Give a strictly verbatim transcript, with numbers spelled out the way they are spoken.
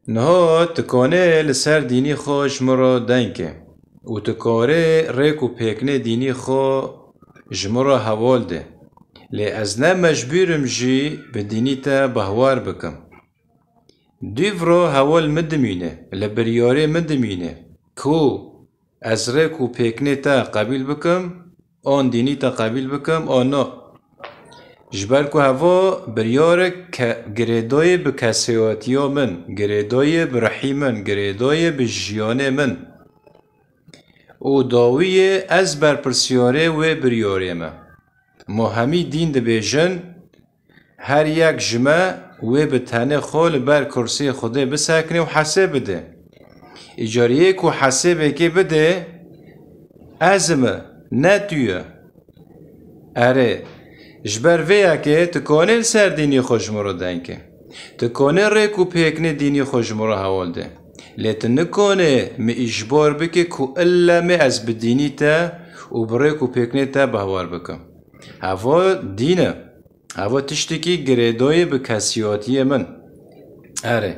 Niha tu kanê li ser dînî xwe ji min re deng ke û tu karê rêk û pêknê dînî xwe ji min re hewal de. Lê ez ne mecbûr im jî bi dînî te bahwar bikim. Dûv re hewal min dimîne, li biryarê min dimîne ku ez rêk û pêknê te qebîl bikim, an dînî te qebîl bikim, an na. Ji ber ku heva biryarek ke-, girêdayê bi kesayetiya min, girêdayê bi rihî min, girêdayê bi jiyanê min. Û dawiyê ez berpirsiyarê wê biryarê me. Ma hemî dîn dibêjin, her yek ji me wê bi tenê xwe li ber kursiyê Xwedê bisekine û hesê bide. Îcar yê ku hesêbekê bide, ez im, ne tu ye. Erê, ji ber vê yekê tu kanê li ser dînî xwe ji min re deng ke. Tu kanê rêk û pêknê dînî xwe ji min re hewal de. Lê tu nikanê min îjbar bike ku ille me ez bi dînî te û bi rêk û pêknê te bahwar bikim. Heva dîn e. Heva tiştekî girêdayê bi kesiyatiyê min. Erê.